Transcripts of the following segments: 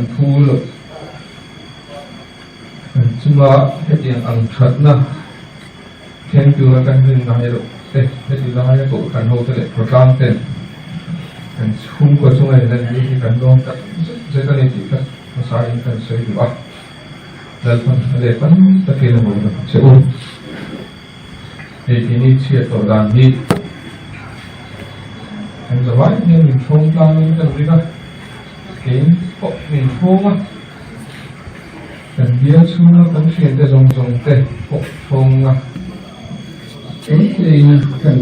kan phu loh. Kan chunga hetiang ang thatna thleng tura kan rin ngai loh te, heti laia kohhran hote leh khawtlang ten kan chhungkaw chunga in lan hi kan lawm tak zet zet a ni tih kha hmasain kan sawi duh a. Lalpan a leh tam takin a hmu che u. Hei keini chhiat tawh dan hi kan zavai hian min hrawng tlangin kan ring a, kein pawh min hrawng a, kan bial chhunga kan thiante zawng zawng te pawh hrawng a, engtein kan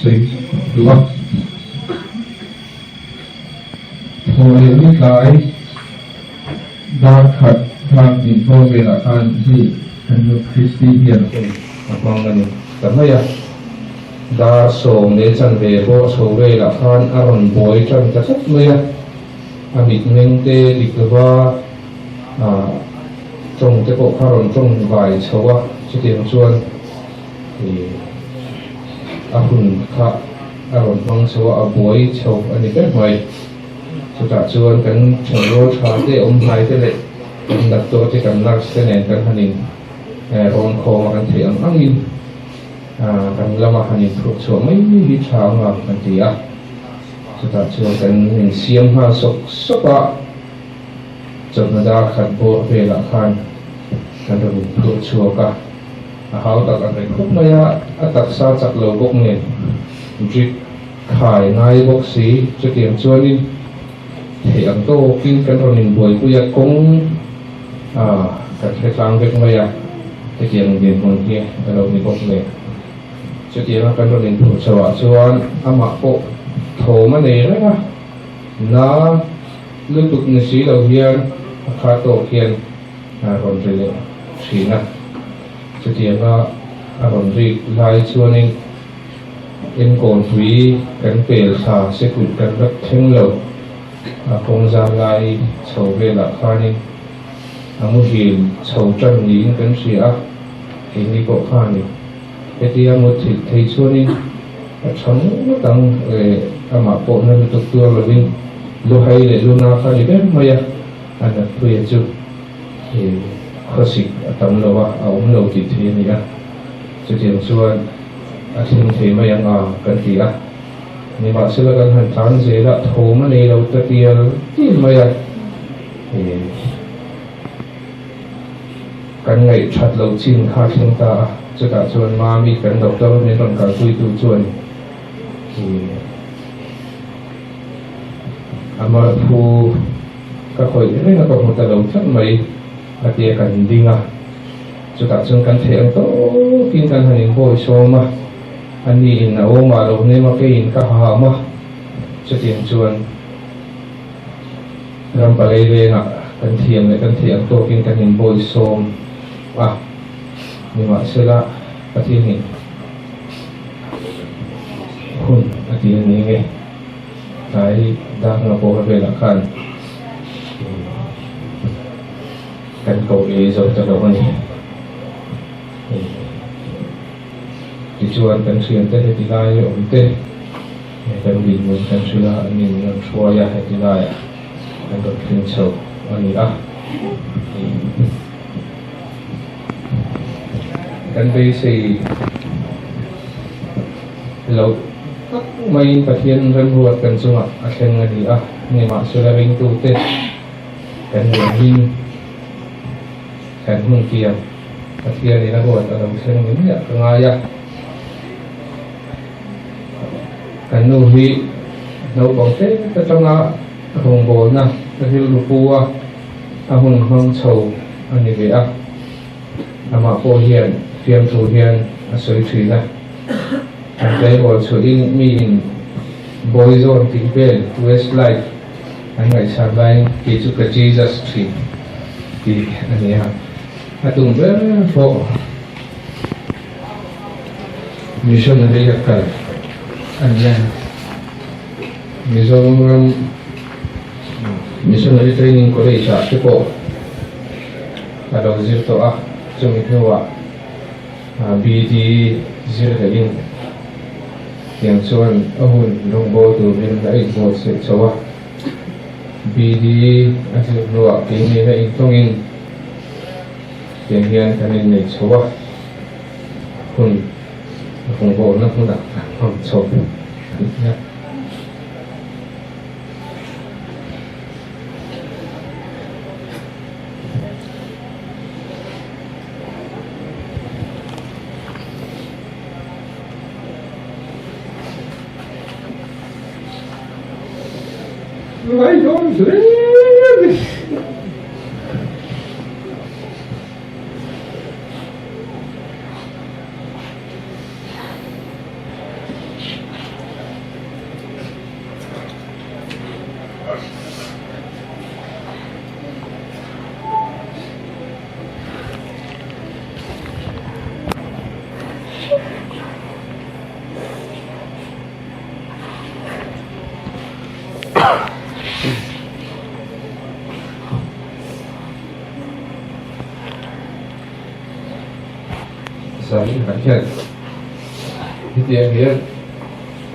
sawi duh a. Thaw leh ni tlai dar khat dar hnih bawr velah khan hei kan nu Christy hian hun a hmang a ni ta mai a. Dar sawm leh chanve bawr chho velah khan a rawn buai tan ta tlat mai a. A mitmeng te dik lova ah tawng te pawh kha rawn tawng vai chho a, chutiang chuan ih a hun kha a rawn hmang chho a, a buai chho a ni ber mai. Chutah chuan kan thenrual tha te, awm hnai te leh kan doctor te, kan nurse te nen kan han in rawn khawm a, kan theih ang angin kan lama han in phurh chhuah mai hi tha ang a kan ti a. Chutah chuan kan insiam nghal sawk sawk a, chawhnu dar khat bawr velah khan kan rawn in phurh chhuak a. A hau tak ang reng khawp mai a, a taksa chak lo bawk nen drip khai ngai bawk si. Chutiang chuanin theih ang tawkin kan rawn inbuaipui a, kawng a kan hre tlang vek mai a, hetiang dinhmun hi a lo ni bawk nen. Chutianga kan rawn inphurh chhoh ah chuan amah pawh thawm a nei reng a, na lutuk ni si lo hian a kha tawk hian a rawn ri leh thin a. Chutianga a rawn rik lai chuanin enkawnpui kan pel thla sekulh kan la thleng lo. A kawng zan lai chho velah khanin a muhil chho tan niin kan hria a, keini pawh khanin hetia mutthilh thei chuanin a tha ngawt ang leh amah pawh na lutuk tuar lovin luhai leh luna kha ni ber mai a, a natpuia chu. Khawsik a tam lo a, a awm lo tih thei a ni a. Chutiang chuan a thleng thei mai ang a kan ti a. Nimahsela kan han tlan zel a, thawm a nei lo ta tial tial mai a. Kan ngaih that loh chin kha a thleng ta a. Chutah chuan Mami kan doctor min rawn kalpuitu chuan a marphu Ka khawih reng a ka hmu ta lo tlat mai a ti a, kan ding a, chutah chuan kan theih ang tawkin kan han inbawi sawm a, a ni in a awm ah lo nem a, keiin ka haham a, chutiang chuan ram palei vengah kan thiam leh kan theih ang tawkin kan inbawi sawm a, nimahsela Pathianin hun a ti a ni nge. Tlai darna bawr velah khan kan koh ei zo ta lo a ni. Tichuan kan thiante heti lai awm te kan dinhmun kan hrilh a, an in rawn hruai a, heti laiah kan rawn thleng chho a ni a. Kan beisei loh tak maiin Pathian remruat kan chungah a thleng a ni a, nimahsela ringtute kan nuamhin kan hun tiang Pathianin a ruat a lo thleng ni maiah ka ngai a. Kan nu hi naupang te atanga rawngbawlna rilru pu a, a hun hmang chho a ni ve a. Amah pawh hian fiamthu hian a sawi thin a, an tleirawl chhuahin mi in Boyzone tih vel Westlife an ngaihsan laiin kei chu ka Jesus thin tih a ni a, a tum ber pawh missionary a kal a ni a, Mizoram Missionary Training College ah te pawh a lo zir tawh a, chumi hnuah BD zir lehin tiang chuan a hun rawngbâwl turin a inbuatsaih chho a. BD a zir hnuah keini na intawngin tiang hian kan innei chho a, hun rawngbawlna hmunah kan hmang chho a nih a. Ngaihawm hle a ni. Zanin ah hian hetiang hian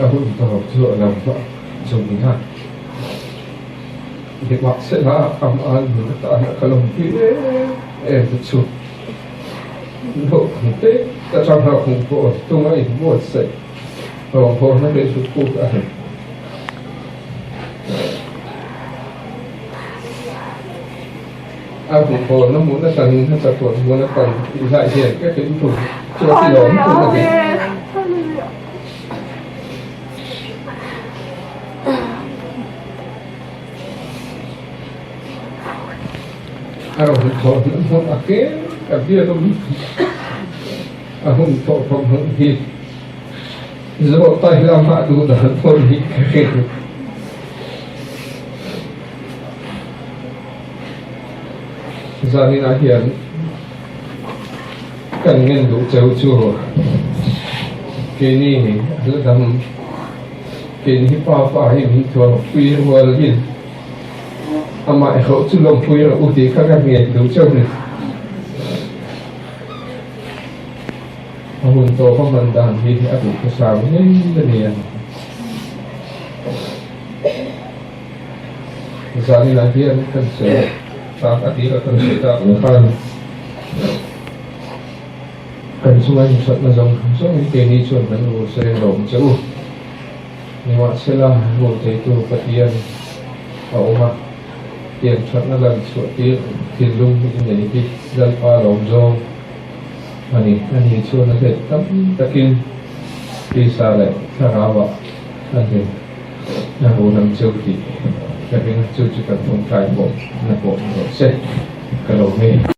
a hun tawp chu a lo hmang chung a. Nimahsela amah nun atana ka lawmpui em em te chu hlawhthawng te ka chang hlauhawm pawh tunga inbuatsaih hlawhthawhna leh hlutpuk a ni. A hmuhkhawmna hmun atangin a chatuan hmun a pan tih lai hian ka thinlung chu a tilawm tum a ni. A rawn thawh hmuh hmuh a kem ka biak awm a hun thawh thawh hmuh hi zawh ta hi amah duh dan pawh hi ka hre duh. Zaninah hian kan ngen duh cheu chu keini la dam Keini hi pa pa hi min thuam pui rual in amah erawh chu lawmpui rawh u tih kha ka ngen duh chauh ni. A hun tawp a hman dan hi a duh hmasa ngei a ni a. Zaninah hian kan sawi tak a tir a kan sawi tak ang khan Kan chunga inhratna zawng zawngin keini chuan kan rulseng lawm che u. Nimahsela, rul theitu Pathian a awm a, tiang thatna lan chhuah tir thinlung i nei hi Lalpa lawm zawng a ni. Ani chuan a hlet tam takin tisa leh thlarauah a hlim a rul ang cheu tih ka ring a, chu chu kan thawngtlai pawh na pawh ni rawh se ka lo hei.